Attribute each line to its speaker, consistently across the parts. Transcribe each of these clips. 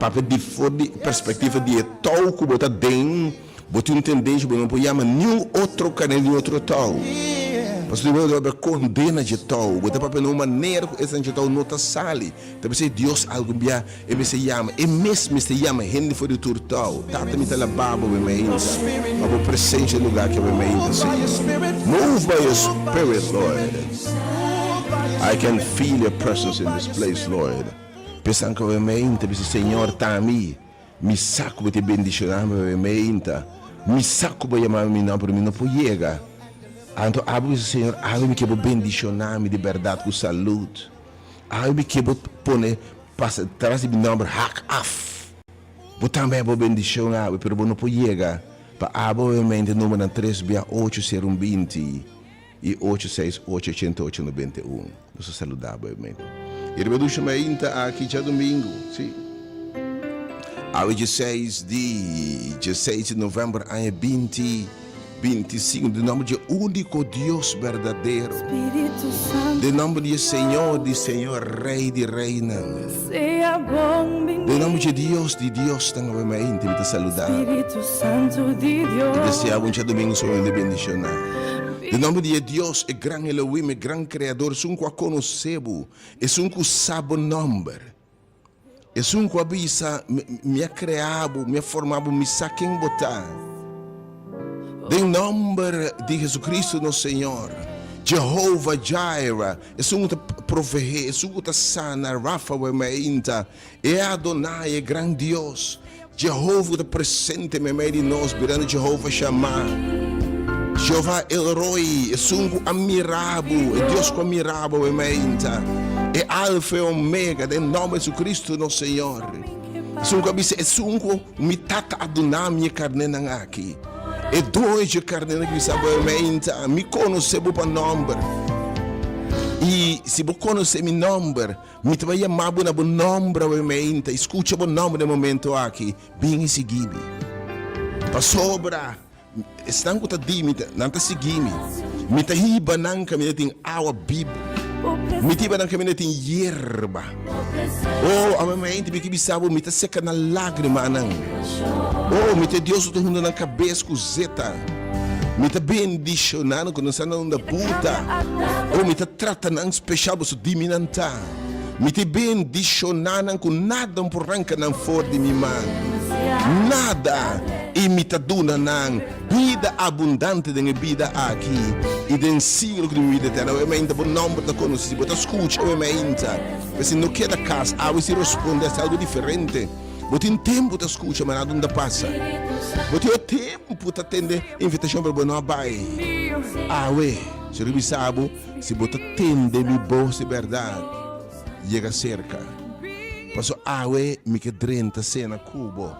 Speaker 1: Papia di for di perspectiva di e tou cu bo ta den, bo tin un tendencia bo no por yama niun otro carne di un otro tou. Pasobra bo ta papia condena dje tou, bo ta papia na un manera cu esnan dje tou no ta sali. Ta p'esey Dios algun bia e mester yama, e mes mester yama hende for di tur tou. Tata mi ta laba bo be mainta, pa bo presencia den lugar aki be mainta, Señor. Move by your spirit, Lord. I can feel your presence in this place, Lord. Pensan ku awe meinta bisa, Señor, ta mi. Mi sa ku bo ta bendishoná mi awe meinta. Mi sa ku bo a yama mi mi nòmber, pero mi no por yega. Anto abo bisa, Señor, awe mi ke bo bendishoná mi di bèrdat ku salud. Awe mi ke bo pone pasa tras di mi nòmber hak af. Bo tambe a bo bendishon awe, pero bo no por yega. Pa abo awe meinta numbernan tres bia ocho sero un binti. I ocho seis ocho ochenta ocho nobenta i un. Nos ta saluda bo mente. I riba dusha mainta aki djadumingu, si. Awe dieseis di dieseis di november aña binti binti sinku den nomber di e uniko Dios berdadero, den nomber di e Señor di señor, Rey di reynan, den nomber di e Dios di diosnan awe mainta mi ta saluda bo i desea bo un djadumingu sumamente bendiciona. Den nomber di e Dios, e gran Elohim, e gran Creador, esun cu a conoce bo, esun cu sa bo nomber, esun cu a bisa, Mi a crea bo, mi a forma bo, mi sa ken bo ta. Den nomber di Jesucristo nos Señor, Jehovah Jireh, esun cu ta provee, esun cu ta sana, Rapha wemeinta, e Adonai, e gran Dios, Jehovah ku ta presente meimei di nos, birando Jehovah Shammah, Jehovah El Roi, esun ku a mira bo, e Dios ku a mira bo meimeinta, e Alfa e Omega, den nòmber di Jesucristo nos Señor. Esun ku a bisa, Esun ku mi Tata a duna mi e karnénan aki, e doño dje karnénan ki bisa bo meimeinta, mi konosé bo pa nòmber, i si bo konosé mi nòmber, Mi ta bai yama bo na bo nomber awe meinta i skucha bo nomber den momento aki. Bin i sigui mi. Pasobra esnan ku ta di mi, nan ta sigui mi. Mi ta hiba nan kaminda tin awa bibu. Mi ta hiba nan kaminda tin yerba. Oh, awe meinta mi ke bisa bo, mi ta seka nan lagrimanan. Oh, mi ta e Dios ku ta hunta nan kabes ku zeta. Mi ta bendishoná nan ku nan sa na unda buta. Oh, mi ta trata nan speshal pasobra di mi nan ta. Mi ta bendishoná nan ku nada no por ranka nan for di mi man. Nada! I mi ta duna nan bida abundante den e bida aki i den siglo ku di mi bida eterno. Awe mainta bo nòmber ta konosí, bo ta skucha awe mainta. P'esei no keda kas awe si rospondé hasi algu diferente. Bo tin tempu ta skucha ma nada no ta pasa. Bo tin tempu ta tende invitashon pero bo no a bai. Awe, si lo bisa bo, si bo ta tende mi bos di bèrdat, yega serka. Paso awe mi ke drenta sena ku bo.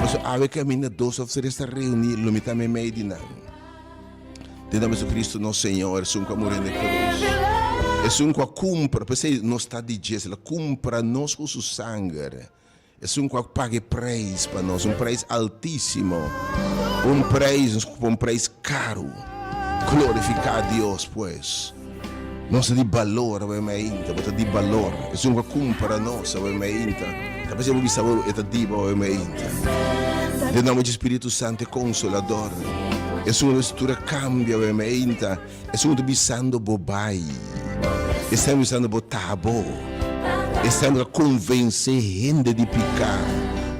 Speaker 1: Paso awe kaminda dos òf tres ta reuní, lo mi ta meimei di nan. Den nòmber di Jesucristo nos Señor, esun ku a muri na e krus, esun ku a kumpra, p'esei nos ta di djes, el a kumpra nos ku su sanger, esun ku a paga e preis pa nos, un preis altísimo, un preis, nos kumpra un preis karu. Glorifiká Dios pues. Nos ta di balor awe mainta, bo ta di balor. Esun ku a kumpra nos awe mainta, ta p'esei bo bisa bo e ta di bo awe mainta. Den nòmber di Spiritu Santu e Konsolador, esun ku tur a kambia awe mainta, esun ku ta bisando bo bai, esun ku ta bisando bo ta bo, esun ku ta konvensé hende di piká,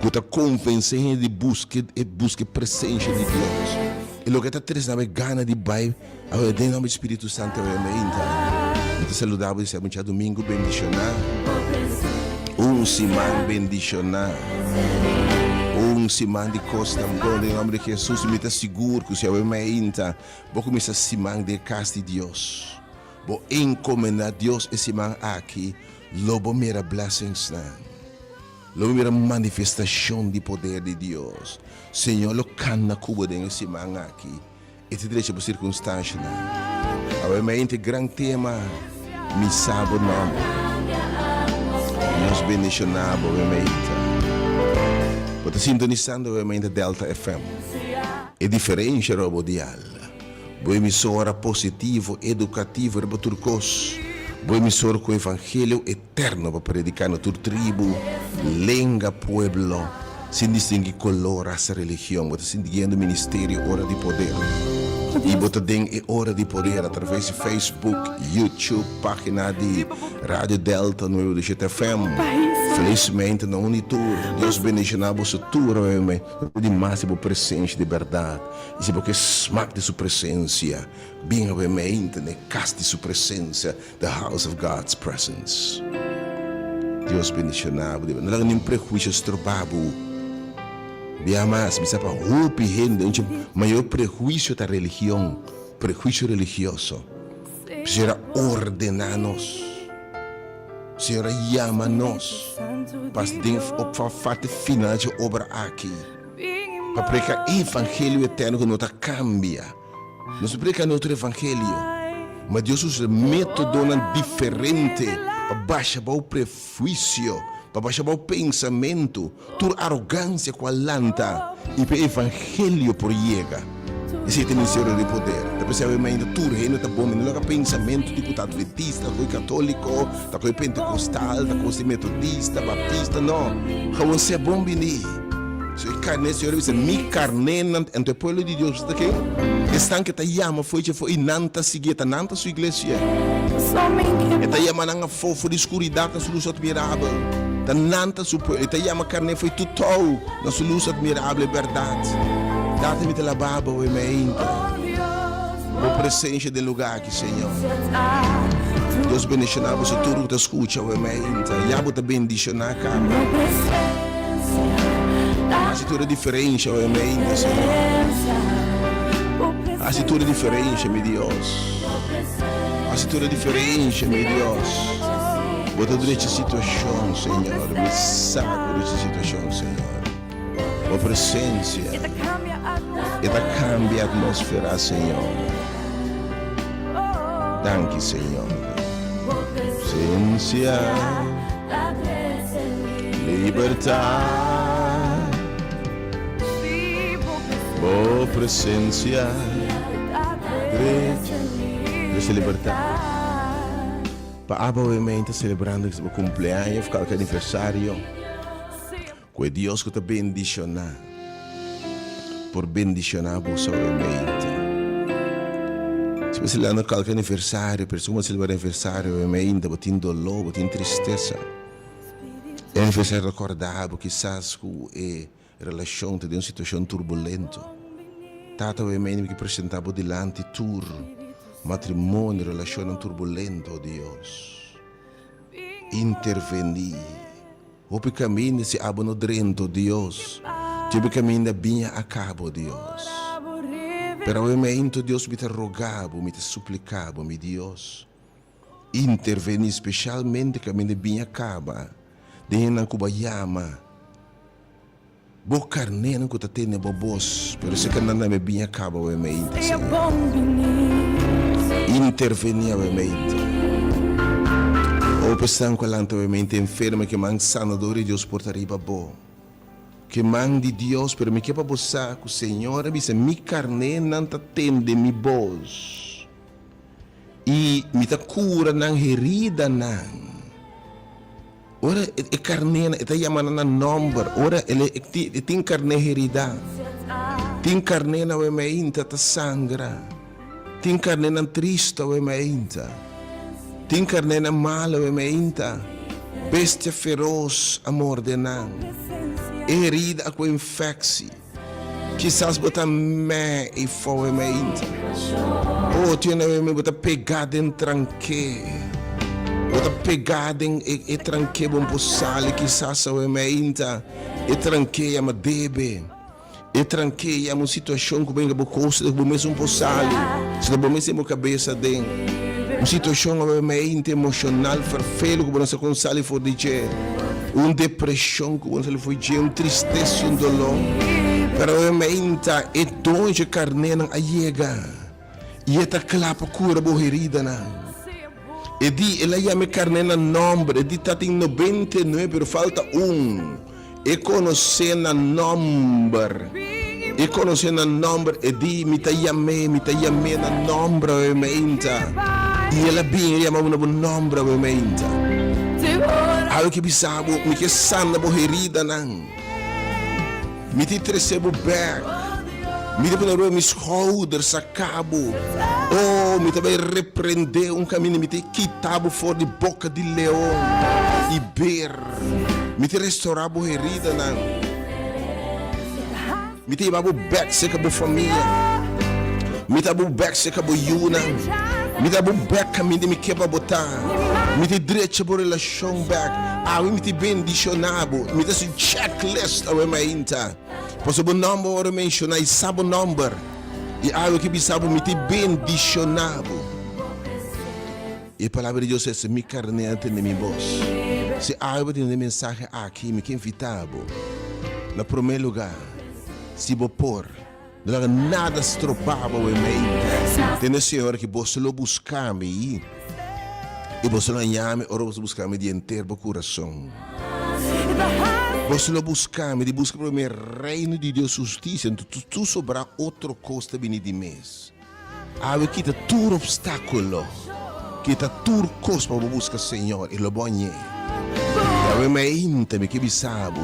Speaker 1: ku ta konvensé hende di buska e buska e presensia di Dios. E loke ta trese nan e gana di bai. Awe den nomber di Spiritu Santo awe meinta mi ta saluda bo di un djadumingu bendiciona, un siman bendiciona, un siman di cosnan bon den nomber di Jesus. Mi ta sigur cu si awe meinta bo cuminsa siman den cas di Dios, bo encomenda Dios e siman aki, lo bo mira blessingsnan, lo bo mira manifestacion di poder di Dios. Señor lo cana cu bo den e siman aki. E ta drecha bo sirkunstanshanan. Awe mente gran tema, Mi sa bo nòmber. Dios bendishoná bo awe mente. Bo ta sintonisando awe mente Delta FM. E diferensha riba bo dial. Bo emisora positivo, edukativo riba tur kos. Bo emisor ku evangelio eterno pa prediká na tur tribu, lenga, pueblo, sin distingui koló, rasa, religion. Bo ta sintiendo Ministerio Ora di Poder i bo ta den e Ora di Poder atraves di Facebook, YouTube, página di Radio Delta Nueve Shete FM. Felismente na un i tur. Dios bendishoná boso tur. Di mas di bo presensia di bèrdat i si bo ke smak di su presensia. Bin awe mente na e kas di Su presensia, the house of God's presence. Dios bendiciona bo. No laga nin prehuicio stroba bo. Bia mas, mi sa pa hopi hende un dje mayor prehuicio ta religion, prehuicio religioso. Señor a ordena nos. Señor a yama nos pa den op parte final dje obra aki pa predica e evangelio eterno cu no ta cambia. Nos ta predica otro evangelio, ma Dios usa metodonan diferente pa basha bao prehuicio, pa basha bao pensamento, tur arogancia cu a lanta y pa e evangelio por yega. Esey ta e ministerio di poder. Ta p'esey awe mainta tur hende ta bon, mi no laga pensamento di cu ta adventista, ta cu e catolico, ta cu e pentecostal, ta cu e metodista, baptista, no. Gewoon sea bon bini. So e karné, Señor a bisa, mi karnénan, anto e pueblo di Dios ta ken? Esnan ke ta yama fo'i dje afó i nan ta siguié, ta nan ta su iglesia. E ta yama nan afó for di skuridat na su lus atmirabel. Ta nan ta su pueblo. E ta yama karné fo'i tur tou na su lus atmirabel, e bèrdat. Tata, mi ta laba bo awe mainta. Bo presensia den lugá aki, Señor. Dios bendishoná boso tur ku ta skucha awe mainta. Ya bo ta bendishoná kaba. Hasi tur e diferensha awe mainta, Señor. Hasi tur e diferensha, mi Dios. Hasi tur e diferensha, mi Dios. Bo ta drecha situashon, Señor. Mi sa ku drecha situashon, Señor. Bo presencia e ta cambia atmosfera Señor. Danki Señor. Presencia libertad. Bo presencia trece libertad. Pa abo awe ta celebrando bo cumpleaños of cualkier aniversario. Ku e Dios ku ta bendishoná por bendishoná bo sobemente. Si bo selebrando kalke aniversario, pero si bo selebrando aniversario awemente bo tin doló, bo tin tristesa. E aniversario ta kòrda bo kisas ku e relashon ta den un situashon turbulento. Tata awemente mi ke presentá bo dilanti tur matrimonio, relashonnan turbulento, o Dios. Intervení. Hopi kaminda si abo no drenta, Dios. Hopi kaminda biña a kaba, Dios. Pero awe meinto, Dios, mi ta roga bo, mi ta suplika bo, mi Dios, intervení speshalmente kaminda biña kaba den hendenan ku bo a yama. Bo karnénan ku ta tende bo bos, pero esei nan tambe bin a kaba awe meinta, Señor. Intervení awe meinta. Hopi esnan ku a lanta awe meinta enfermo, ke man sanador di Dios por ta riba bo. Ke man di Dios, pero mi ke pa bo sa ku Señor a bisa, Mi karnénan ta tende mi bos, i mi ta kura nan heridanan. Ora e karnénan, e ta yama nan na nòmber. Ora el e tin karné heridá. Tin karnénan awe meinta ta sangra. Tin karnénan tristu awe meinta. Tin karnénan malu awe meinta. Bestia feros a morde nan. E herida a ku infeksi. Kisas bo ta meh i fowe meinta. Oh, tin una vez bo ta pegá den tranké. Bo ta pegá den e, e tranké bo por sali. Kisas awe meinta e tranké yama debe. E tranké yama un situashon ku benga bo kosa ku bo mes no por sali. Si ta bo mes tin bo kabesa den un situashon awe meinta emoshonal ferfelu ku bo no sa kon sali for di dje. Un depresion cu bo sali fo'i dje, un tristesa y un dolor. Pero awe meinta e doño dje carnénan a yega y e ta cla pa cura bo heridanan. E di, el a yama e carné na nomber, e di ta tin 99 pero falta un. E conoce na nomber, e conoce na nomber, e di, mi ta yam'é, mi ta yam'é na nomber awe meinta. I el a bin i yama bo na bo nòmber awe mainta. Awe ke bisa bo, mi ke sana bo heridanan. Mi ta trese bo bèk. Mi ta pone riba mi skouder saka bo. O, mi ta bai reprendé un kaminda, mi ta kita bo for di boka di leon i ber. Mi ta restorá bo heridanan. Mi ta hiba bo bèk serka bo famia. Mi ta bo bèk serka bo yunan. Mi ta bo bèk kaminda mi ke pa bo ta. Mi ta drecha bo relashon bèk. Awe mi ta bendishoná bo. Mi ta hasi un checklist awe mainta. Pasobra bo nòmber a wòrdu menshoná i sa bo nòmber. I awe ke bisa bo mi ta bendishoná bo. E palabra di Dios es, Mi karné a tende mi bos. Si awe bo tende e mensahe aki, mi ke invitá bo, na promé lugá, si bo por, no laga nada strobá bo awe meinta. Tende Señor ki boso lo buska mi, i boso lo haña mi ora boso buska mi di henter bo kurason. Boso lo buska mi di buska promé reino di Dios su hustisia, anto tur sobrá otro kos ta bini di mes. Awe kita tur obstáculo, kita tur cos pa bo busca Señor y lo bo hañ'é. Y awe mainta mi ke bisa bo,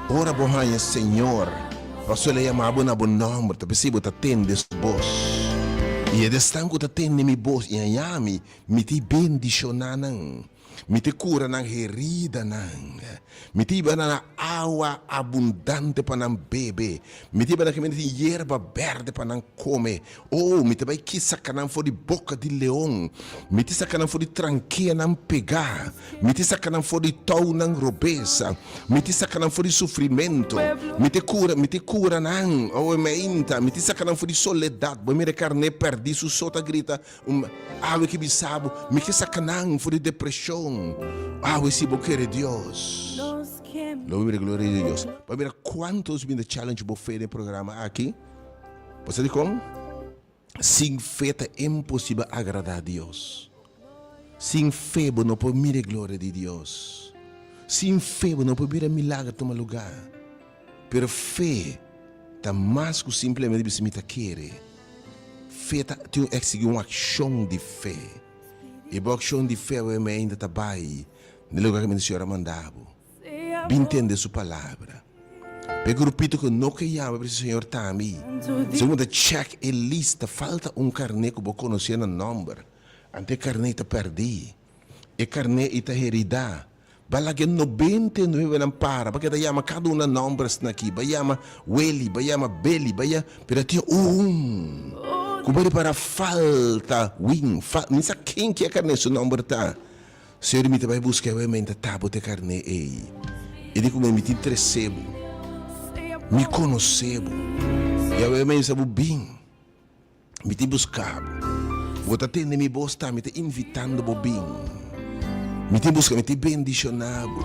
Speaker 1: ora bo haña Señor, pasobra el a yama bo na bo nomber, ta p'esei bo ta tende su bos. Y e desnan cu ta tende mi bos y haña mi, mi ta bendiciona nan. Mi ta kura nan heridanan. Mi ta hiba nan na awa abundante pa nan bebe. Mi ta hiba nan kaminda tin yerba berde pa nan kome. O, mi ta bai ki saka nan for di boka di leon. Mi ta saka nan for di trankeanan pegá. Mi ta saka nan for di tounan robes. Mi ta saka nan for di sufrimentu. Mi ta kura, mi ta kura nan, o, mainta. Mi ta saka nan for di soledat. Bo mira e karné pèrdí su so ta grita, Un awe ki bisa bo, Mi ke saka nan for di depresion. Awe si bo kere Dios, lo bo mira gloria di Dios. Bo mira kuantu nos bin ta challenge bo fe den e programa aki. Bo sa dikon? Sin fe ta imposibel agrada Dios. Sin fe bo no por mira e gloria di Dios. Sin fe bo no por mira milager tuma luga. Pero fe ta mas ku simplemente bisa mi ta kere. Fe ta tin eksigí un akshon di fe. I bo akshon di fe awe ainda ta bai na e lugar kaminda Señor a manda bo. Bin tende Su palabra. Pa e grupito ku no ke yama bisa Señor ta mi. Segun bo ta chèk e lista falta un karné ku bo konosé na nòmber. Anto e karné ta pèrdí. E karné ei ta heridá. Ba laga e nobenta e nuevenan para, ba keda yama kada un na nomber asina aki, ba yama Willy, ba yama Billy, ba ya, pero a tin un ku bo ripara falta win, fal, mi sa ken ki e karné su nomber ta. Señor mi ta bai buska e wementa ta bo ta e karné ei. E di ku mi, mi tin trese bo, mi konosé bo, i awe mi a bisa bo bin. Mi tin buska bo. Bo ta tende mi bos ta, mi ta invitando bo bin. Mi tin buska, mi tin bendiciona bo.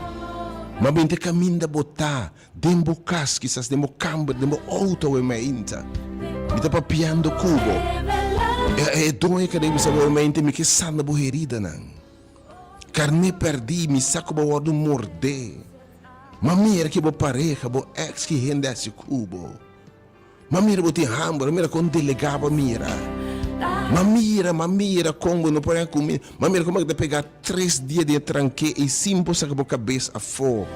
Speaker 1: Ma bin te caminda bo ta, den bo cas, kisas den bo camber, den bo auto awe mainta. Mi ta papiando cu bo. E, e doño ka den bisa bo awe mainta, mi ke sana bo heridanan. Carne perdi, mi sa cu bo a wordo morde. Ma mira ki bo pareha, bo ex, ki hende a haci cu bo. M'a mira bo tin hamber, m'a mira kon delegá bo a mira. M'a mira, m'a mira kon bo no por haña kumida. M'a mira kon bo a keda pegá tres dia den e tranké ei sin por saka bo kabes afó.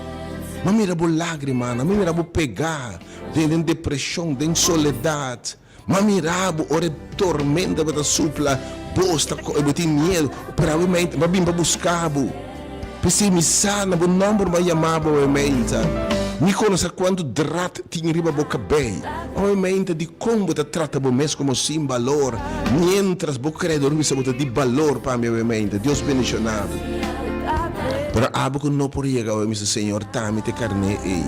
Speaker 1: M'a mira bo lágrimanan, m'a mira bo pegá den den depreshon, den soledat. M'a mira bo ora e tormenta bo ta supla, bos ta kohe bo tin miedu. Pero awe mei m'a bin pa buska bo. P'esei mi sa na bo nòmber mi a yama bo, awe meinta. Mi konosé kuantu drat tin riba bo kabei. Awe meinta, dikon bo ta trata bo mes komo sin balor, miéntras bo Kreador bisa bo ta di balor pa mi, awe meinta? Dios bendishoná bo. Pero abo ku no por yega awe, mi sa, Señor, ta mi ta e karné ei.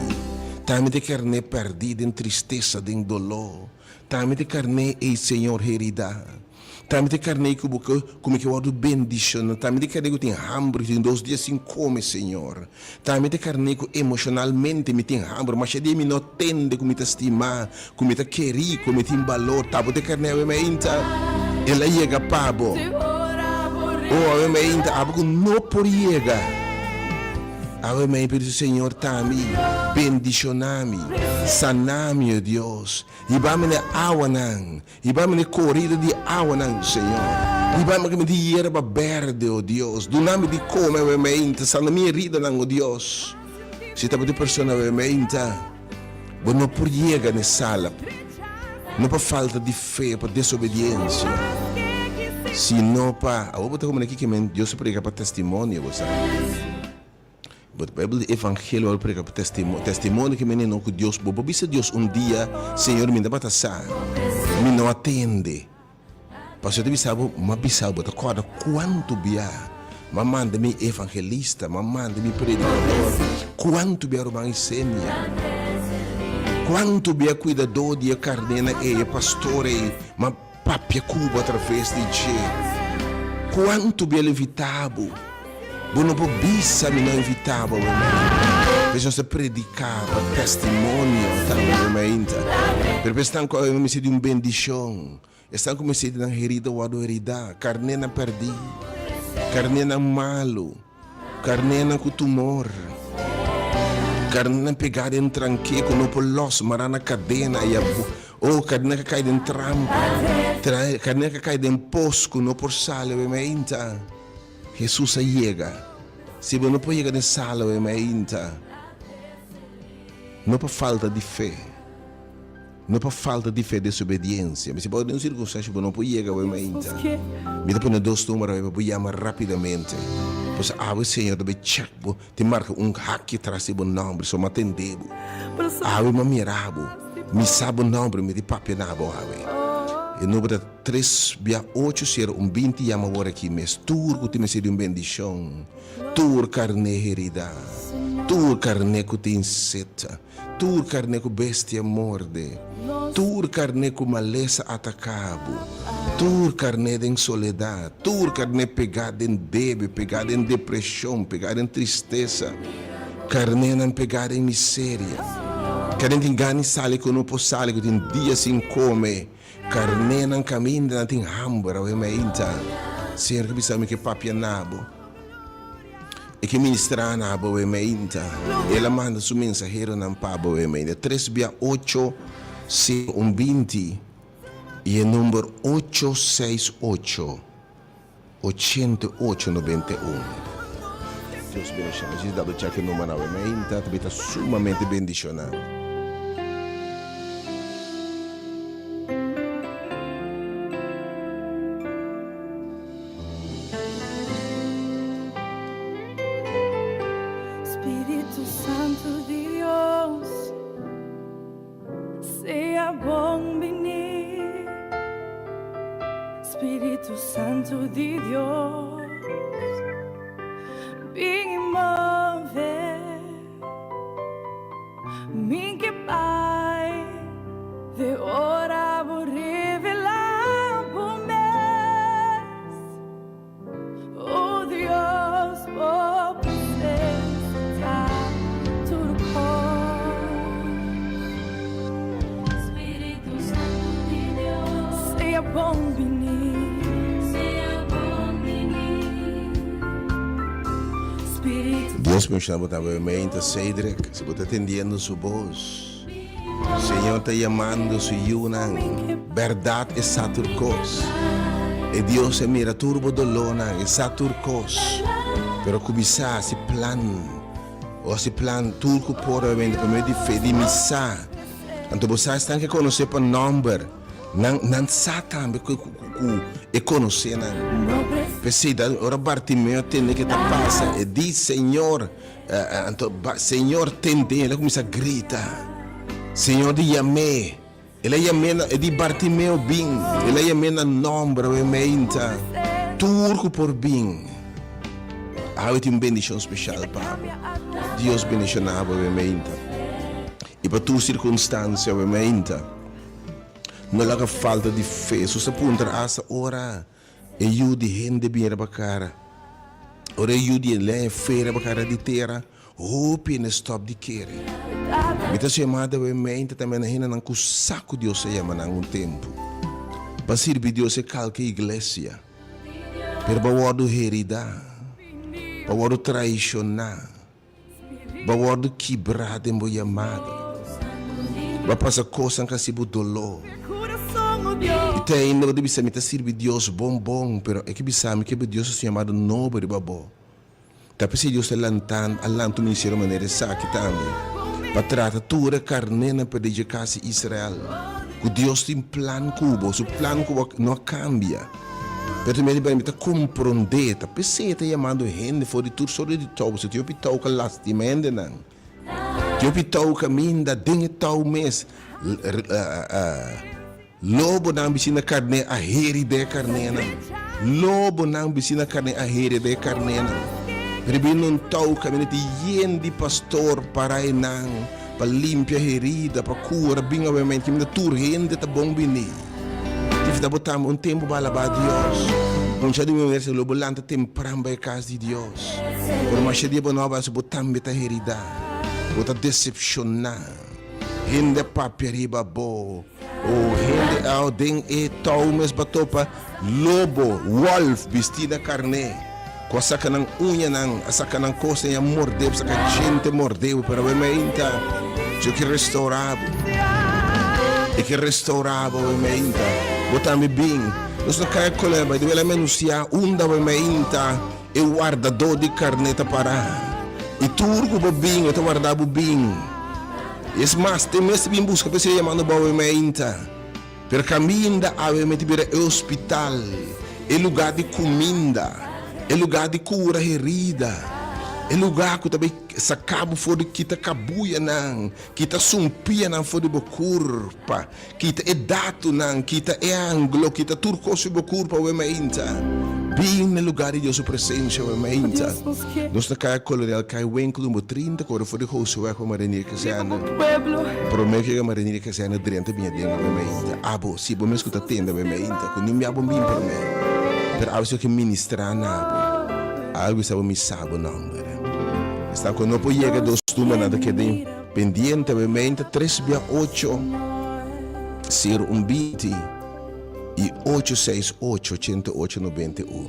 Speaker 1: Ta mi ta e karné pèrdí den tristesa, den doló. Ta mi ta e karné ei, Señor, heridá. Ta mi ta e karné ku bo ke ku mi ke wòrdu bendishoná. Ta mi ta e karné ku tin hamber, ku tin dos dia sin kome, Señor. Ta mi ta e karné ku emoshonalmente mi tin hamber. Masha dia mi no tende ku mi ta stimá, ku mi ta kerí, ku mi tin balor. Ta bo ta e karné awe mainta? El a yega pa bo. O awe mainta, abo ku no por yega. Awe mi a pidi Señor ta mi, bendiciona mi, sana mi, o Dios. Hiba mi na e awanan, hiba mi na e corida di awanan, Señor. Hiba mi di yerba berde, o Dios. Duna mi di come awe meinta, sana mi heridanan, o Dios. Si tabatin persona awe meinta, bo no por yega na e sala, no pa falta di fe, pa desobediencia, sino pa, awor bo ta como na kiko men Dios a predica pa testimonio, bo sa. Bo Bijbel di evangelio a predica pa testimonio, testimonio ke menen no ku Dios, bo por bisa Dios un dia, Señor mi tabata sa, mi no a tende. Pasobra ta bisa bo, m'a bisa bo, ta kòrda kuantu bia m'a manda mi evangelista, m'a manda mi predikador, kuantu bia ruman Isenia, kuantu bia kuidadó di e karnénan ei, e pastor ei, m'a papia ku bo atraves di dje, kuantu bia el invitá bo. Bo no por bisa mi no invitá bo, ruman. P'esei nos ta prediká pa testimonio tambe, ruman Inta. Pero pa esnan ku awe mester di un bendishon, esnan ku mester di nan herida wòrdu heridá, karnénan pèrdí, karnénan malu, karnénan ku tumor, karnénan pegá den tranké ku no por lòs, mará na kadena i Oh, karné ka kai den trampa, karné ka kai den pos ku no por sali, ruman Inta. Hesus a yega. Si bo no por yega den sala awe mainta, no pa falta di fe, no pa falta di fe desobediencia, mi si bo den un circunstancia bo no por yega awe mainta, mi ta pone dos numero awe pa bo yama rapidamente, pasobra awe Señor ta bay check bo, tin marca un haki tras di bo nomber, so mi a tende bo, awe mi a mira bo, mi sa bo nomber, mi di papia na bo awe. E number ta. Tres bia ocho sera un 20 yama wor aki mes tur ku tin mester di un bendishon tur karné heridá tur karné ku tin set tur karné ku bestia morde tur karné ku malesa ataká bo tur karné den soledat tur karné pegá den debe pegá den depreshon pegá den tristesa karnénan pegá den miseria karné tin gana di sali ku no por sali ku tin dia sin kome. Karnénan kaminda nan tin hamber awe meinta. Señor ke bisa mi ke papia na bo. E ke ministrá na bo awe meinta. El a manda su mensaheronan pa bo awe meinta. Tres bia ocho sero un 20 i e number ocho seis ocho. 88 91. Dios bendiciona. Djis double check e number awe meinta ta bita sumamente bendiciona.
Speaker 2: Spiritu Santu di Dios. Sea bon bini, Spiritu Santu di Dios, bin i move mi ke bai de ora bo revelá bo mes. O Dios, bo presencia ta tur cos.
Speaker 3: Spiritu Santu di Dios.
Speaker 2: Sea bon bini.
Speaker 3: Sea bon bini. Spiritu.
Speaker 1: Dios bendiciona bo tambe Meinta Cedric si bo ta tendiendo su bos. Señor ta yamando su yunan. Berdad e sa tur cos. E Dios e mira tur bo dolónan, e sa tur cos. Pero cuminsa haci plan, o haci plan tur cu por obviamente pa medio di fe di mi sa. Anto bo sa esnan ke conoce pa nomber, nan nan sa tambe cu cu e conoce nan. P'esey ora Bartimeo tende ke ta pasa, e di, Señor, Anto Señor tend'é, el a kuminsá grita, Señor di yam'é. El a yam'é na, e di Bartimeo bin, el a yam'é na nòmber awe meinta, tur ku por bin. Awe tin un bendishon speshal pa bo. Dios bendishoná bo awe meinta. I pa tur sirkunstansia awe meinta. No laga falta di fe. Hesus a puntra asta ora E yu di hende bin riba kara. Ora e yu di hende haña fe riba kara di tera, hopi hende stòp di kere. Mi ta yama awe mente tambe na hendenan ku sa ku Dios a yama nan un tempu pa sirbi Dios e kalke iglesia, pero pa wòrdu heridá, pa wòrdu traishoná. Bo a wòrdu kibrá den bo yamada. Bo a pasa kosnan ku a hasi bo doló. I te ainda bo ta bisa, Mi ta sirbi Dios bon bon, pero e ke bisa mi ke Dios a su yamada nobo riba bo. Ta p'esei Dios ta lantando, a lanta un ministerio manera esaki tambe, pa trata tur e karnénan perdí dje kas di Israel. Ku Dios tin plan ku bo, su plan ku bo no a kambia. Pero tambe mi ta komprondé, ta p'esei e ta yamando hende for di tur sorto di tou, pasobra tin hopi tou ku a lastima hendenan. Tin hopi tou kaminda den e tou mes. Lobonan bishina karné a herida e karnénan. Lobonan bishina karné a herida e karnénan. Riba un tou kaminda tin yen di pastor para einan pa limpia herida, pa kura. Bin awe kaminda tur hende ta bon bini. Tifta bo tambe un tempu pa alabá Dios. Mucha di mi manera lo bo lanta tempran bai kas di Dios. Pero masha dia bo no a bai, bo tambe ta heridá. Bo ta desepshoná. Hende a papia riba bo. O hende a den e tou mes ba topa lobo, wolf, bistí na karné, ku a saka nan uñanan, a saka nan kosnan i a mordé bo, saka djente mordé bo, pero awe mainta Dios ke restourá bo. E ke restourá bo awe mainta. Bo tambe bin. Nos no kai kolera, bai debe la menusiá unda awe mainta e wardadó di karné ta pará. I tur ku bo bin, e ta wardá bo bin. Es mas, te mes ta bin buska p'esei yamando bo awe mainta. Pero kaminda awe mester bira e hospital, e lugá di kuminda, e lugá di kura herida, e lugá ku ta bai saka bo for di kita kabuyanan, kita sumpianan for di bo kurpa. Kita e datonan, kita e anglo, kita tur kos di bo kurpa awe mainta. Bin na lugar di Dios su presencia awe mainta. Nos na Kaya Kolonel Kai Winkel number 30, kore for di Hoseweg pa Marinier Kazerne. Prome ku yega Marinier Kazerne drenta bin aden awe mainta. Abo, si bo mes ku ta tende awe mainta, ku niun bia bo bin prome. Pero abo si ke ministra na bo. Algu sa bo mi sa bo nomber. Esnan ku no por yega dos numbernan ta keda Pendiente awe-meinta tres bia ocho sero un binti i ocho seis ocho ochenta i ocho nobenta i un.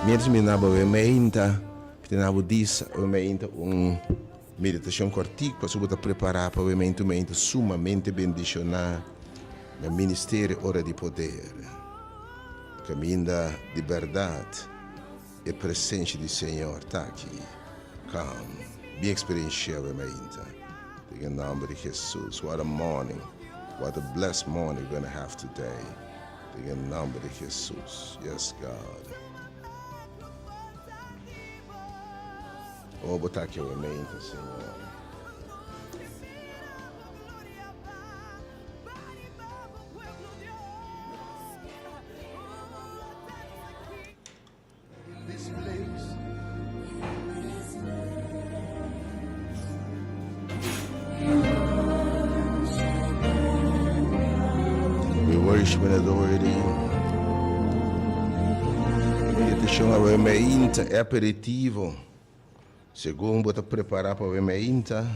Speaker 1: Mientras mi naba awe-meinta, mi ta nabo dis awe-meinta un meditacion cortico pasobra bo ta prepara pa awe-meinta un meinta sumamente bendiciona na Ministerio Ora di Poder. Caminda di berdad. E presencia di Señor ta aki. Come, bin experiencia awe mainta. Den e nomber di Jesus. What a morning. What a blessed morning we're gonna have today. Den e nomber di Jesus. Yes, God. Oh, bo ta aki awe mainta, Señor. We worship and adore thee. Meditacion awe meinta e aperitivo. Segun bo ta prepara pa awe meinta,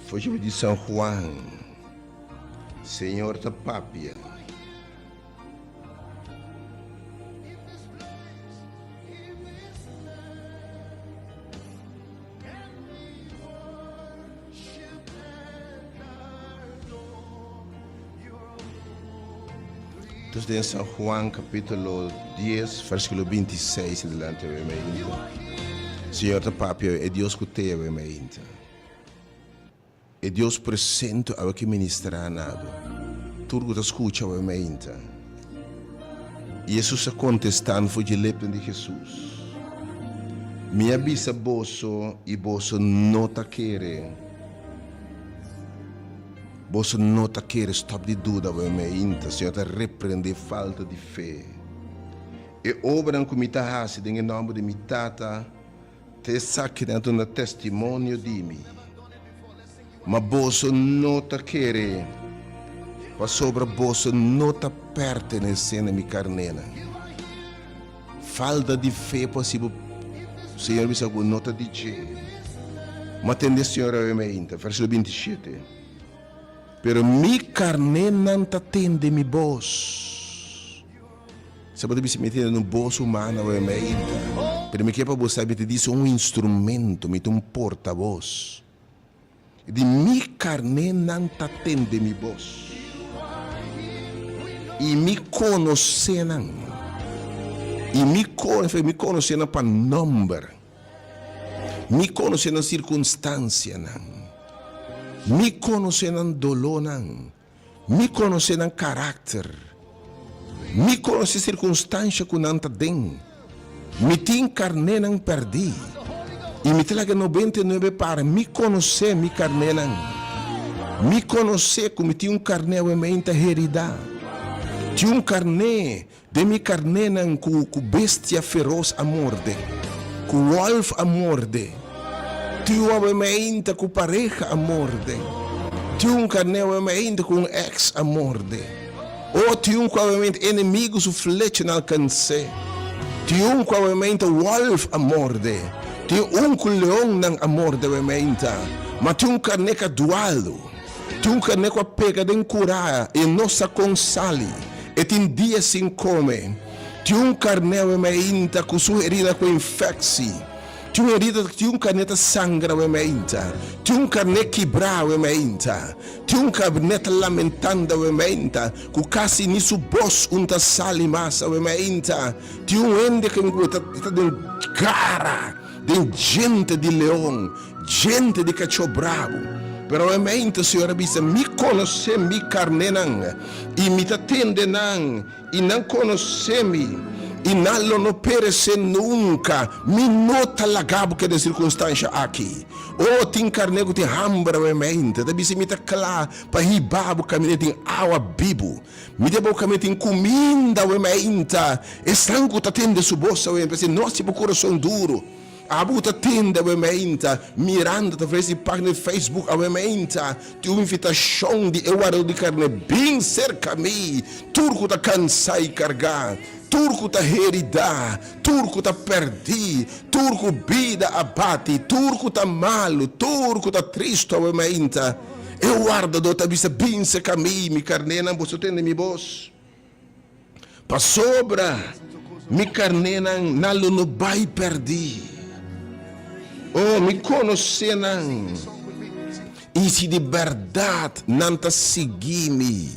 Speaker 1: foshi di San Juan. Señor ta papia. Entonces den San Juan capítulo 10, versículo 26 adelante we meinta. Señor ta papia e Dios ku te we meinta. E Dios presente awe ke ministrá na bo. Tur ku ta skucha awe meinta. Jesus a kontestá for dje lepnan di Jesus, Mi a bisa boso i boso no ta kere. Boso no ta kere. Stòp di duda awe meinta. Señor ta reprendé falta di fe. E obranan ku mi ta hasi den e nòmber di mi Tata, Ta esakinan ta duna testimonio di mi. Ma boso no ta kere, pasobra boso no ta pertenesé na mi karnénan. Falta di fe por hasi bo Señor bisa ku no ta di dje. Ma tende Señor awe mainta, versíkulo 27, Pero mi karnénan ta tende mi bos. Sa bo ta bisa mi tende un bos humano awe mainta. Pero mi ke pa bo sabi, mi ta disi un instrumento, mi ta un portavoz. Di mi karnénan ta tende mi bos, i mi konosé nan, i mi mi konosé nan pa nòmber, mi konosé nan sirkunstansianan, mi konosé nan dolónan. Mi konosé nan karakter. Mi konosé sirkunstansha ku nan ta den. Mi tin karnénan pèrdí, i mi ta laga 99 para. Mi konosé mi karnénan. Mi konosé ku mi tin un karné awe meinta heridá. Tin un karné Den mi karnénan ku ku bestia feros a morde, ku wòlf a morde, tin un awe meinta ku pareha a morde, tin un karné awe meinta ku un èks a morde, o tin un ku awe meinta enemigu su flechanan alkans'é, tin un ku awe meinta wòlf a morde, tin un ku leonnan a morde awe meinta, ma tin un karné ku a dualu. Tin un karné ku a pega den kurá i no sa kon sali. E tin dia sin kome. Tin un karné awe mainta ku su herida ku infeksi. Tin un herida, tin un karné ta sangra awe mainta. Tin un karné kibrá awe mainta. Tin un karné ta lamentando awe mainta ku kasi ni su bos un ta sali mas awe mainta. Tin un hende ku ta den gara, den djente di leon. Djente di kachó brabu. Pero awemente Señor a bisa, Mi konosé mi karnénan, i mi ta tende nan, i nan konosé mi, i nan lo no peresé nunka. Mi no ta laga bo keda den sirkunstansha aki. O, tin karné ku tin hamber awemente, ta bisa, Mi ta kla pa hiba bo kaminda tin awa bibu. Mi ta bo kaminda tin kuminda awemente. Esnan ku ta tende su bos awemente, p'esei no hasi bo kurason duru. Abo ta tende awe meinta mirando atraves di pagina di Facebook awe meinta tin un invitashon di e wardador di karné bin serka mi tur ku ta kansa i kargá tur ku ta heridá tur ku ta pèrdí tur ku bida a bati tur ku ta malu tur ku ta tristu awe meinta e wardador ta bisa bin serka mi mi karnénan boso tende mi bos. Pasobra mi karnénan nan lo no bai pèrdí. O, mi konosé nan, i si di bèrdat nan ta sigui mi,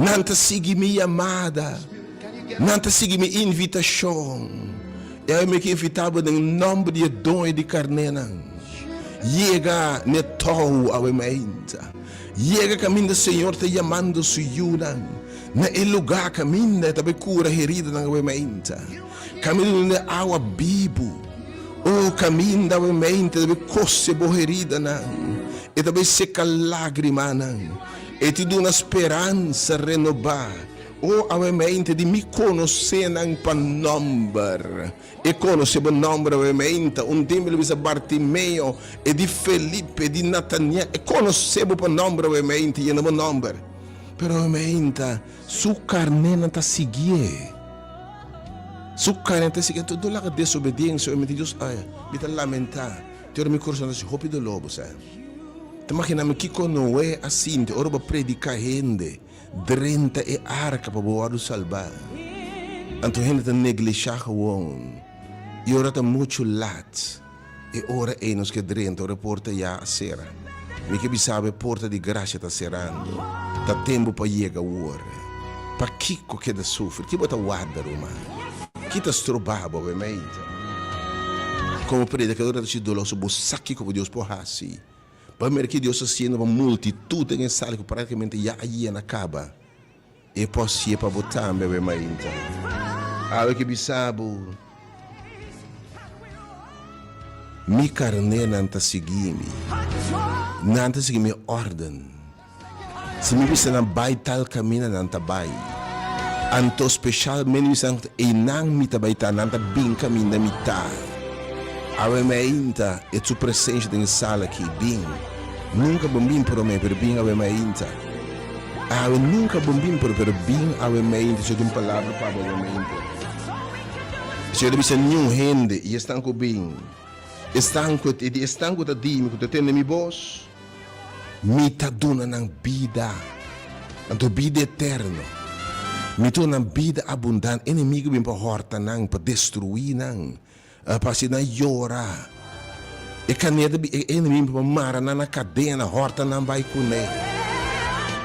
Speaker 1: nan ta sigui mi yamada, nan ta sigui mi invitashon. I awe mi ke invitá bo den nòmber di e Doño di karnénan, yega n'e tou awe mainta. Yega kaminda Señor ta yamando su yunan, na e lugá kaminda e ta bai kura heridanan awe mainta, kaminda dunde awa bibu. O kaminda awe mainta e ta bai kose bo heridanan, e ta bai seka lágrimanan, e ti duna speransa renobá. O awe mainta di mi konosé nan pa nòmber. E konosé bo nòmber awe meinta. Un tempu el a bisa Bartimeo, e di Felipe, e di Nataniel, e konosé bo pa nòmber awe meinta, yena bo nòmber. Pero awe meinta, su karnénan ta siguié. Su karnénan ta siguié. Anto no laga desobediensia awe meinta. Dios, ai, mi ta lamentá. Te ora mi kurason ta hasi hopi doló, bo sa. Ta maginá mi kiko Noé a sinti ora bo a prediká hende. Drenta e arka pa bo wòrdu salbá. Anto hende ta neglishá gewon, i ora ta muchu lat, e ora ei nos ke drenta ora e porta ya a sera. Mi ke bisa bo e porta di grasia ta serando. Ta tempu pa yega awor. Pakiko keda sufri? Ki bo ta warda, ruman? Ki ta stroba bo awe meita? Komo predikador ta hasi doloso, bo sa kiko bo Dios por hasi. Pa mira ki Dios ta haciendo pa multitud den e sala cu practicamente ya a yena caba. E por hacié pa bo tambe awe mainta. Awe ke bisa bo, Mi carnénan ta sigui mi. Nan ta sigui mi orden. Si mi bisa nan bai tal camina, nan ta bai. Anto specialmente mi bisa nan einan mi ta bai ta, nan ta bin caminda mi ta. Awe mainta e su presencia den e sala aki, bin. Nunca bon bin prome, pero bin awe mainta. Awe nunca bon bin prome, pero bin awe mainta. Señor tin un palabra pa bo awe mainta. Señor ta bisa niun hende y esnan cu bin, esnan cu, esnan cu ta dimi, cu ta tende mi bos, Mi ta duna nan bida, anto bida eterno. Mi ta duna nan bida abundante. Enemigu bin pa hòrta nan, pa destruí nan. Pa asina yora. E karné ta bin, e hende bin pa mara nan na kadena, hòrta nan bai kuné.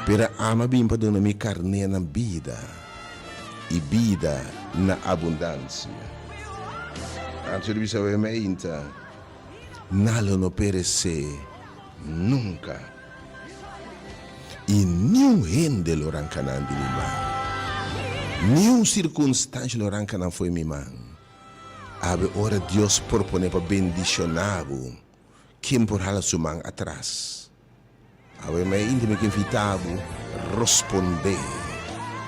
Speaker 1: Pero ami a bin pa duna mi karnénan bida, i bida na abundansia. Anto di bisa wei meinta, Nan lo no peresé nunka, i niun hende lo ranka nan di mi man. Niun sirkunstansha lo ranka nan fo'i mi man. Awe ora Dios proponé pa bendishoná bo, ken por hala su man atras? Awe mainta mi ke invitá bo rospondé.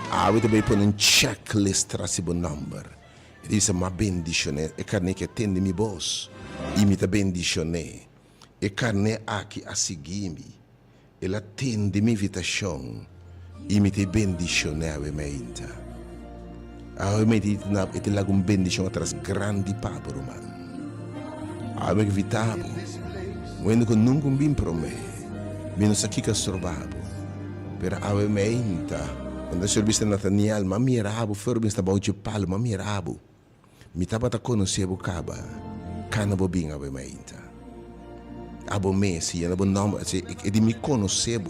Speaker 1: Awe ta bai pone un checklist tras di bo nòmber. E ta bisa, M'a bendishoné e karné ke tende mi bos, i mi ta bendishoné. E karné aki a sigui mi. El a tende mi invitashon i mi ta e bendishoné awe mainta. Awe mainta e ta laga un bendishon atras grandi pa bo, ruman. Awe mi a invitá bo, wende ku nunka un bin promé, mi no sa kiko a stroba bo, pero awe mainta, unda Señor bisa Nataniel, Mi a mira bo for mi sta bou dje palu, mi a mira bo. Mi tabata konosé bo kaba, kana bo bin awe mainta. Abo mes, si yena bo nòmber, si e di mi konosé bo,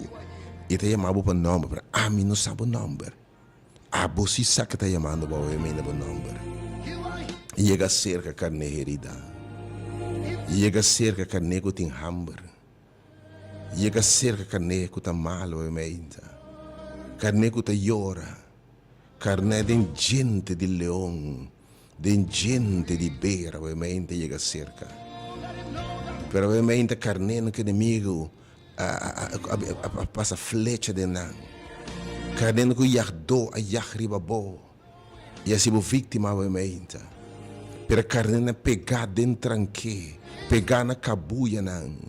Speaker 1: e ta yama bo pa nòmber, pero ami no sa bo nòmber. Abo si sa ke ta yamando bo awe mainta bo nòmber. Yega serka karné herida. Yega serka karné ku tin hamber. Yega serka karné ku ta malu awe mainta. Karné ku ta yora. Karné den djente di leon, den djente di ber awemente yega serka. Pero awemente karnénan ku enemigu a pasa flecha den nan. Karnénan ku yagdó a yag riba bo i a hasi bo víktima awemente. Pero karnénan pegá den tranké, pegá na kabuyanan.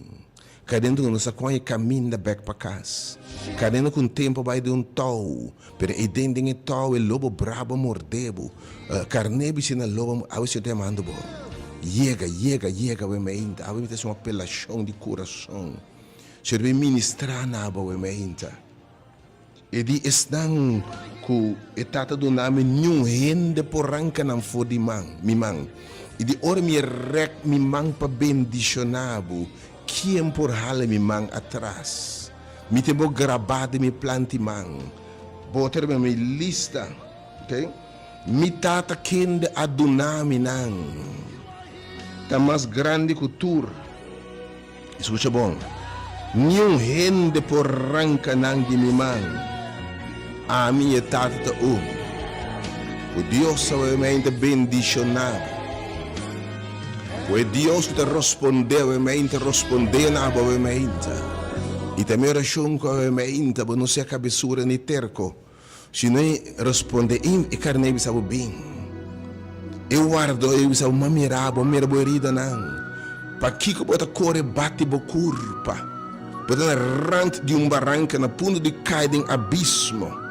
Speaker 1: Kadendo ku no sa kon e kaminda bek pa kas. Kadendo ku un tempu a bai den un tou, pero ei den den e tou e lobo brabo a morde bo. Karné bisi na lobo awe Señor ta yamando bo. Yega, yega, yega awe meinta. Awe mi ta hasi un apelashon di kurason. Señor ta bin ministra na bo awe meinta. E di esnan ku e Tata duna mi, niun hende por ranka nan for di man, mi man. I di ora mi rèk mi man pa bendishoná bo, kien por hala mi man atras? Mi tin bo grabá den mi plant'i man. Bo ta riba mi lista, okay? Mi Tata kende a duna mi nan ta mas grandi ku tur. Skucha bon, Niun hende por ranka nan di mi man. Ami i e Tata ta un. Ku Dios awemente bendishoná bo. Ku e Dios ku ta rospondé awemente rospondé na bo awemente. I ta mi orashon ku awemente bo no sea kabesura ni terko. Si no e responde i e karné bisa bo bin. E wardó e bisa bo, M'a mira bo, mira bo heridanan. Pakiko bo ta kore bati bo kurpa? Bo ta na rant di un baranka na punto di kai den abismo.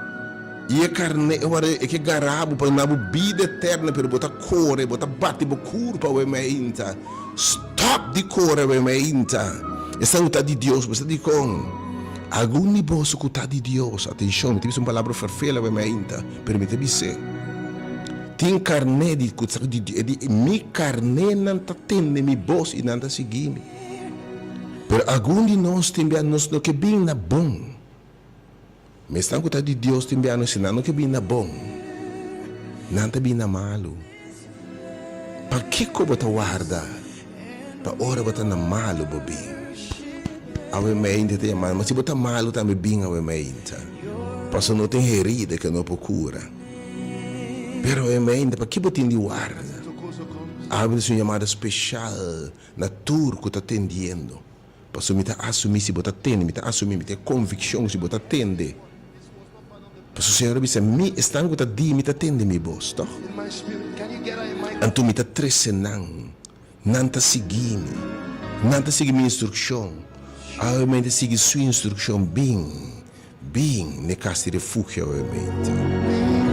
Speaker 1: I e karné, e wardó e ke gara bo pa duna bo bida eterno, pero bo ta kore, bo ta bati bo kurpa awe mainta. Stop di kore awe mainta. Esnan ku ta di Dios, bo sa dikon? Algun di boso ku ta di Dios, atenshon, mi ta bisa un palabra ferfel awe mainta, pero mi ta bis'é, Tin karné di ku ta di Dios, e di, Mi karnénan ta tende mi bos i nan ta sigui mi. Pero algun di nos tin bia nos no ke bin na bon. Mesnan ku ta di Dios tin bia nos si nan no ke bin na bon, nan ta bin na malu. Pakiko bo ta warda pa ora bo ta na malu bo bin? Awe mainta ta yama, ma si bo ta malu tambe bin awe mainta, pasobra no tin herida ke no por kura. Pero awe mainta, paki bo tin di warda? Awe ta un yamada speshal na tur ku ta tendiendo. Pasobra mi ta asumí si bo ta tende, mi ta asumí, mi tin e konvikshon si bo ta tende. Pasobra Señor a bisa, Mi, esnan ku ta di mi ta tende mi bos, tòg? Anto mi ta trese nan, nan ta sigui mi, nan ta sigui mi instrukshon. Awe mi ta sigui su instrukshon, Bin, bin n'e kas di refugio awe meinta.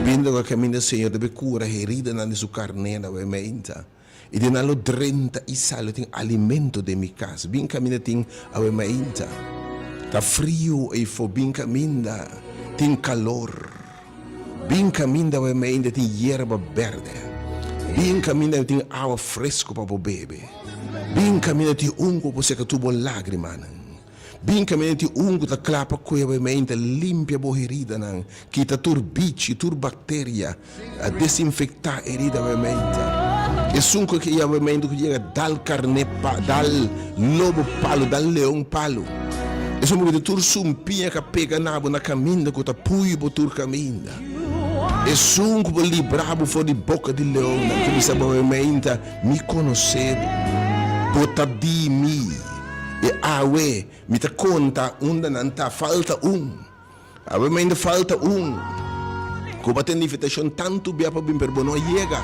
Speaker 1: Bin loke kaminda Señor ta bay kura heridanan di su karnénan awe meinta. I den nan lo drenta i sali, lo tin alimento den mi kas. Bin kaminda tin awe mainta. Ta friu eifo, bin kaminda tin kalor. Bin kaminda awe mainta tin yerba berde. Bin kaminda tin awa fresku pa bo bebe. Bin kaminda tin un ku por seka tur bo lágrimanan. Bin kaminda tin un ku ta kla pa kohe bo mente, limpia bo heridanan, kita tur bichi, tur bakteria, desinfektá herida bo mente. Esun ku ke yama bo mente ku yega dal karné pa, dal lobo palu, dal leon palu. Esun ku kita tur sumpiña ka pega na bo na kaminda ku ta pui bo tur kaminda. Esun ku por libra bo for di boka di leonnan ku bisa bo meinta, Mi konosé bo, bo ta di mi. E awe mi ta konta unda nan ta, falta un. Awe meinta falta un. Ku bo a tende invitashon tantu bia pa bin pero bo no a yega.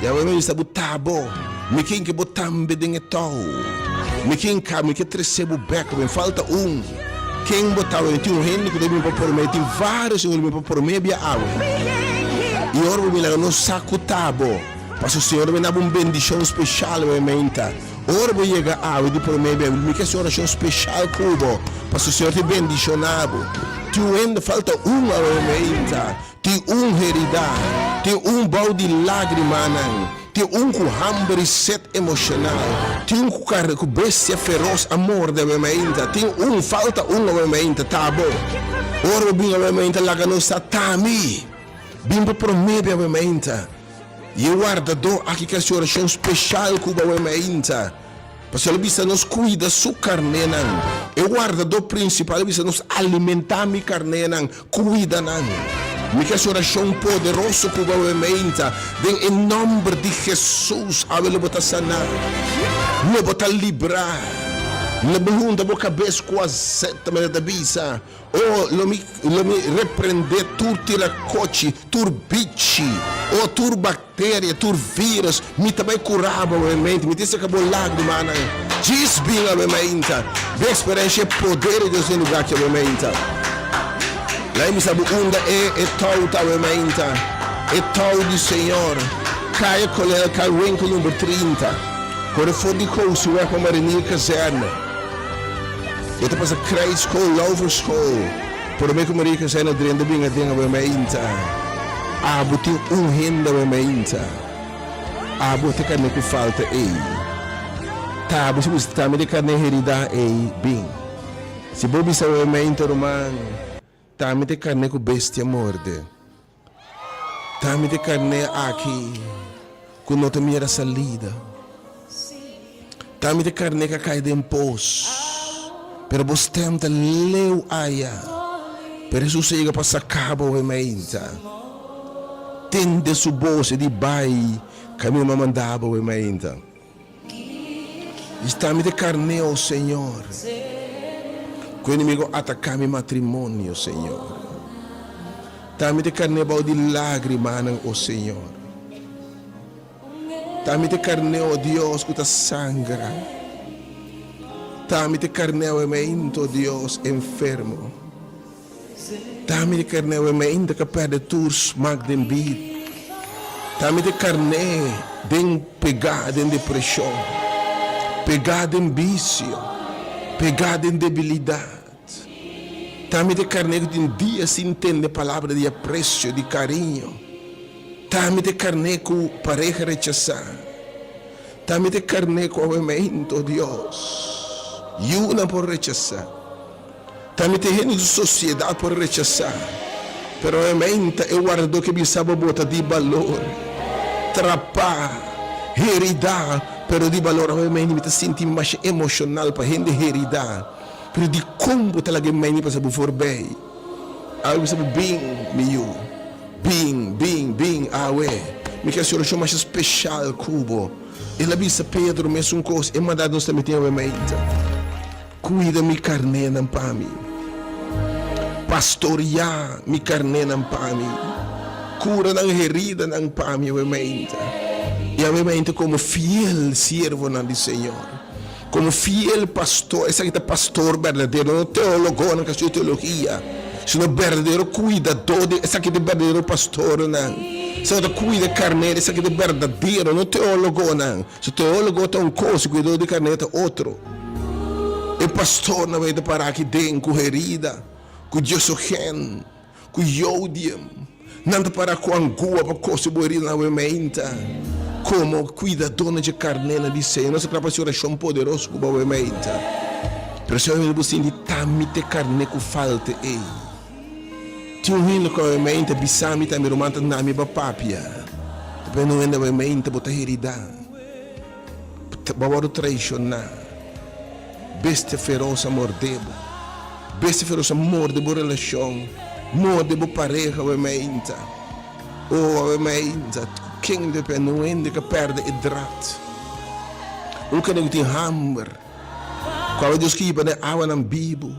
Speaker 1: I awe mi bisa bo ta bo. Mi ken ke bo tambe den e tou. Mi ken ka, mi ke trese bo bek, mi falta un. Ken bo ta? Tin un hende ku ta bin pa promé, tin vários hende ku ta bin pa promé bia awe. I ora bo bin laga nos sa ku ta bo, pasobra Señor ta bin dabo un bendishon speshal awe meinta. Ora bo yega awe di promé bia, mi ke hasi un orashon speshal ku bo, pasobra Señor ta bendishoná bo. Tin un hende, falta un awe meinta. Tin un heridá, tin un bou di lágrimanan, tin un ku hamber i set emoshonal, tin un ku kar ku bestia feros a morde awe mainta, tin un, falta un awe mainta, ta bo. Ora bo bin awe mainta laga nos sa ta mi. Bin pa promé be awe mainta. I e wardadó aki ke hasi orashon speshal ku bo awe mainta. Pasobra el a bisa nos kuida su karnénan. E wardadó prinsipal a bisa nos alimentá mi karnénan, kuida nan. Mi ke hasi orashon poderoso ku bo awe meinta. Den e nòmber di Hesus awe lo bo ta saná. Lo bo ta librá. Lo bo hunta bo kabes ku azeta, manera ta bisa. O, lo mi, lo mi reprendé tur tirakochi, tur bichi, o, tur bakteria, tur vírus. Mi ta bai kurá bo awe-mente. Mi ta seka bo lágrimanan. Djis bin awe-meinta. Bo eksperensia e poder di Dios den lugá aki awe-meinta. Laga mi sa bo unda e, e tou ta awe-meinta. E tou di Señor. Kaya Kolonel Kruiwinkel number 30. Kore for di Kousiweg pa Marinier Kazerne. Bo ta pasa Krijtschool, Lauverschool, prome ku Maria Kazerne drenta bin aden awe mainta. Abo tin un hende awe mainta. Abo ta karne ku falta ei. Ta bo si bo ta mi di karne herida ei, bin. Si bo bisa awe mainta ruman, ta mi ta karne ku bestia morde. Ta mi ta karne aki ku no ta mira salida. Ta mi ta karne ku a kai den pos, pero bo stem ta leu aya. Pero Hesus a yega pa saka bo awe mainta. Tende su bos e di bai kaminda mi a manda bo awe mainta. Sta mi ta karné, o Señor, ku enemigo ataká mi matrimonio, Señor. Ta mi ta karné bou di lágrimanan, o Señor. Ta mi ta karné, o Dios, ku ta sangra. Ta mi ta karné awe mainta, o Dios, enfermo. Ta mi di karné awe mainta ka pèrdè tur smak den bida. Ta mi di karné den pegá den depreshon, pegá den bisio, pegá den debilidat. Ta mi di karné ku tin dia sin tende palabra di apresio, di kariño. Ta mi di karné ku pareha rechasá. Ta mi di karné ku awe mainta, o Dios, yunan por rechasá. Ta mete hende di sosiedat por rechasá, pero obviamente e wardadó ke bisa bo bo ta di balor, trapá, heridá, pero di balor. Obviamente mi ta sinti mi masha emoshonal pa hende heridá, pero dikon bo ta laga e meni pasa bo forbei? Awe mi bisa bo bin, mi yu, bin, bin, bin awe. Mi ke hasi orashon masha speshal ku bo. El a bisa Pedro mesun kos, e manda nos ta mete obviamente. Kuida mi karnénan pa mi. Pastoriá mi karnénan pa mi. Kura nan heridanan pa mi awe mainta. I awe mainta komo fiel siervonan di Señor, komo fiel pastor, esaki ta pastor berdadero, no teologonan ku a studia teologia, sino berdadero kuidadó di, esaki ta e berdadero pastornan, esaki ta kuida karné, esaki ta e berdadero, no teologonan. Su teólogo ta un kos, su kuidadó di karné ta otro. E pastornan bai ta para aki den ku herida, ku diosogen, ku yodium. Nan ta para ku angua pa kose bo heridanan awe meinta. Komo kuidadónan dje karnénan di Señor, nos ta kla pa hasi orashon poderoso ku bo awe meinta. Pero si awe meinta bo sinti ta mi t'e karné ku falta ei. Tin un hende ku awe meinta bisa mi ta mi ruman ta na mi pa papia. Ta p'e un hende awe meinta bo ta heridá. Bo a wòrdu traishoná. Bestia feros a mordé bo. Bestia feros a morde bo relashon, morde bo pareha awe meinta. Oh, awe meinta, ku ken ta pende un hende ku a pèrdè e drat? Un kende ku tin hamber, ku awe Dios ke hiba den awanan bibu,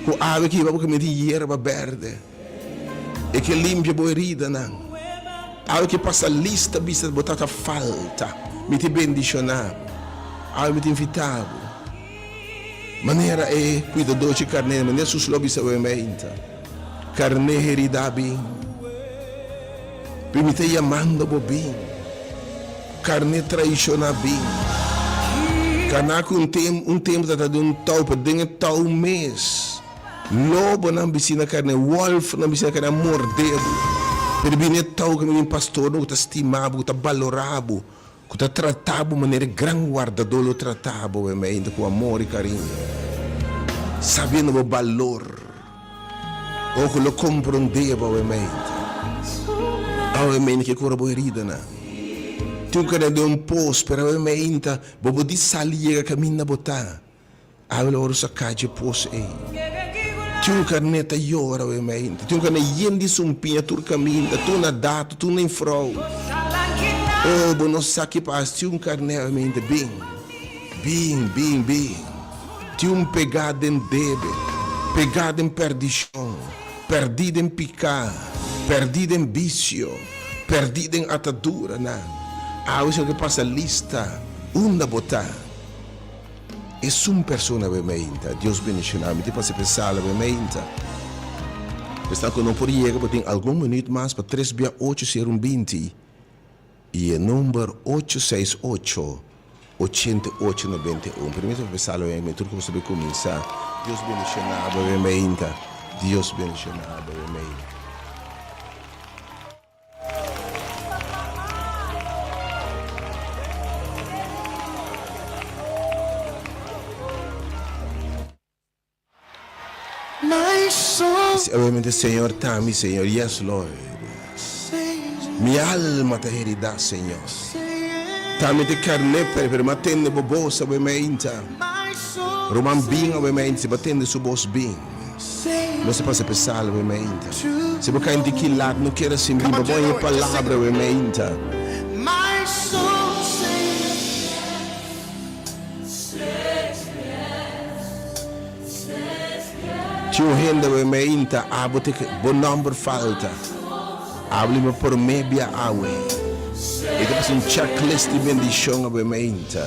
Speaker 1: ku awe ke hiba bo kaminda tin yerba bèrdè, e ke limpia bo heridanan. Awe ke pasa lista bisa bo ta ta falta, mi ta bendishoná bo. Awe mi ta invitá bo. Manera e kuidadó dje karné, manera Jesús lo bisa awe meinta. Karné heridá bin. Bin mi ta yamando bo bin. Karné traishoná bin. Karná ku un tem un tempu ta ta den un tou, pero den e tou mes lobonan bisina karné, wòlfnan bisina karné a mordé bo. Pero bini e tou ku mi tin pastornan ku ta stima bo, ku ta balorá bo, Ku ta trata bo manera e gran wardadó lo trata bo, e meinta ku amor i kariño, sabiendo bo balor. O ku lo komprondé bo, e meinta. Awe meinta ke kura bo heridanan. Tin un kende den un pos, pero awe meinta bo por di sali yega kaminda bo ta. Awe lo wòrdu saká dje pos ei. Tin un karné ta yora awe mainta. Tin un karné yen di sumpiña tur kaminda, tur na dato, tur na infrou. Oh, bo no sa ki pas. Tin un karné awe mainta. Bin, bin, bin, bin. Tin un pegá den debe, pegá den pèrdishon, pèrdí den piká, pèrdí den bisio, pèrdí den ataduranan. Awe si bo ke pasa lista, unda bo ta? Esun persona awe meinta. Dios bendiciona mi tin pasa pe sala awe meinta. Esnan cu no por yega bo tin algun minuut mas pa tres bia ocho ser un binti y e number ocho seis ocho, ochenta y ocho noventa y un. Permiso pa pe sala awe meinta tur cos ta bay cuminsa. Dios bendiciona bo awe meinta. Dios bendiciona bo awe meinta. Obviamente Señor ta mi Señor, yes Lord. Mi alma ta herida Señor. Ta mi te carne pero pero ma tende bo voz awe meinta. Ruman bin awe meinta si bo tende su voz bin. Nos a pasa p'e sala we meinta. Si bo kai di ki lat no keda sin biba bo e palabra we meinta. Tin un hende we meinta abo te bo nomber falta. Abo lima prome bia awe. E ta pasa un checklist di bendicion awe meinta.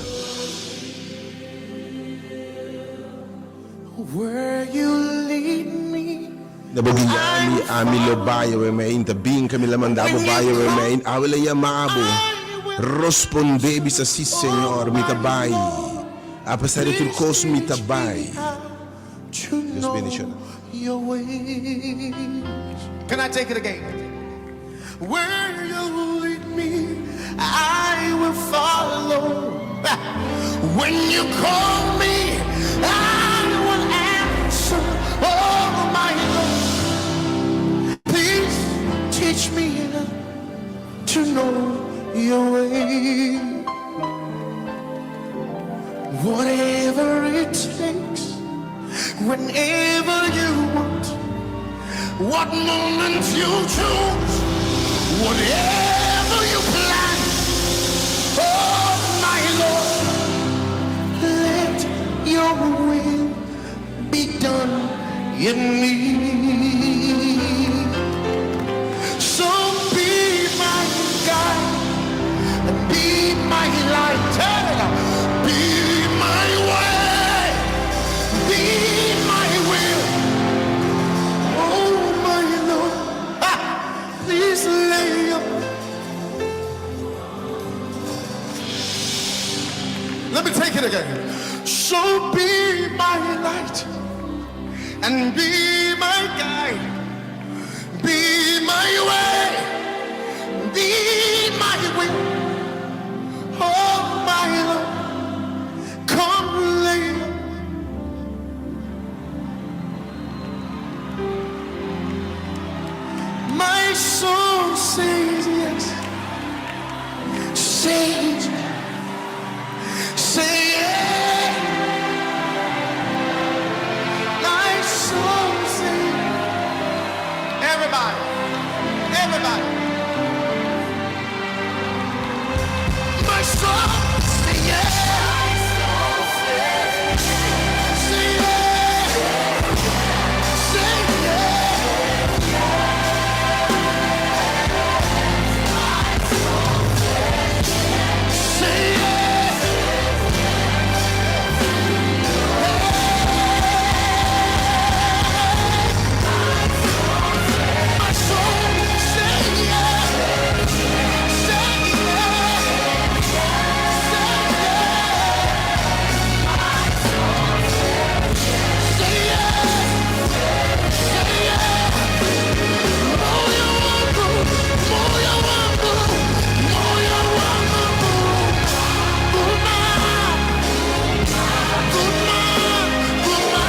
Speaker 1: Na bo guia mi, ami lo bai awe meinta. Bin ka mi la manda bo bai awe meinta. Awe la yama bo, rosponde bisa, Si, Señor, mi ta bai. Apesar di tur kos, mi ta bai. Dios bendiciona.
Speaker 4: Whenever you want, what moment you choose, whatever you plan, oh my Lord, let your will be done in me. So be my guide and be my light, be my way, be my will. Oh my Lord, ah, please lay your. Let me take it again. So be my light and be my guide, be my way, be my will. soul says yes. Says, say yes. My soul says. Everybody, everybody. My soul say yes. Say yes. Say yes. Say yes. My soul say yes. Say yes. Say yes. Say yes. Say yes. Moyo wangu, moyo wangu, moyo wangu, vuma, vuma, vuma.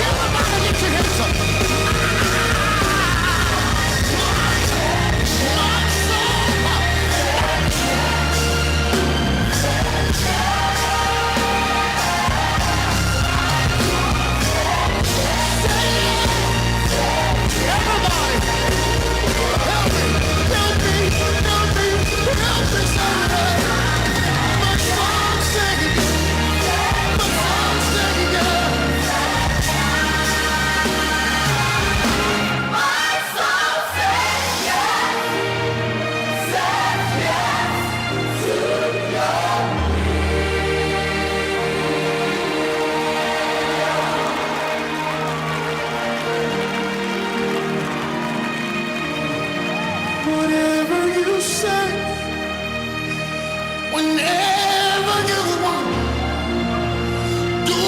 Speaker 4: Everybody lift your hands up. My soul. Everybody, help me, help me, help me, help me, somebody. My soul saying, my soul saying, yeah.
Speaker 2: My soul says yes, says yes to your
Speaker 4: Whatever you say, whenever you want, do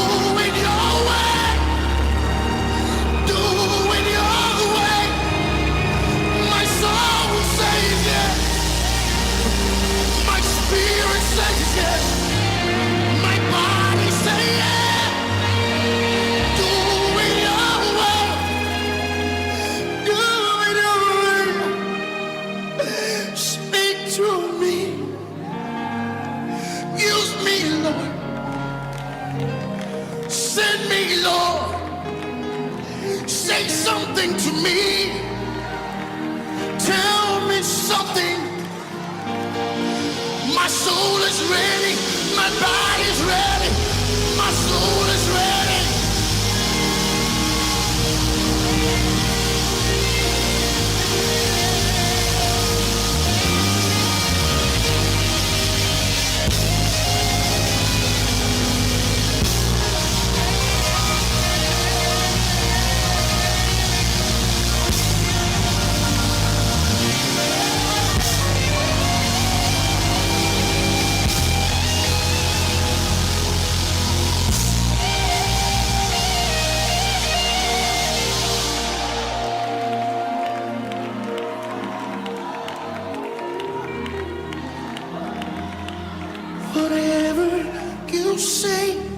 Speaker 4: it your way, do it your way. My soul says yes, my spirit says yes, my body says yes. Do it your way, do it your way. Speak to me. Use me, Lord. Send me, Lord. Say something to me. Tell me something. My soul is ready. My body's ready. My soul is ready. Whatever you say.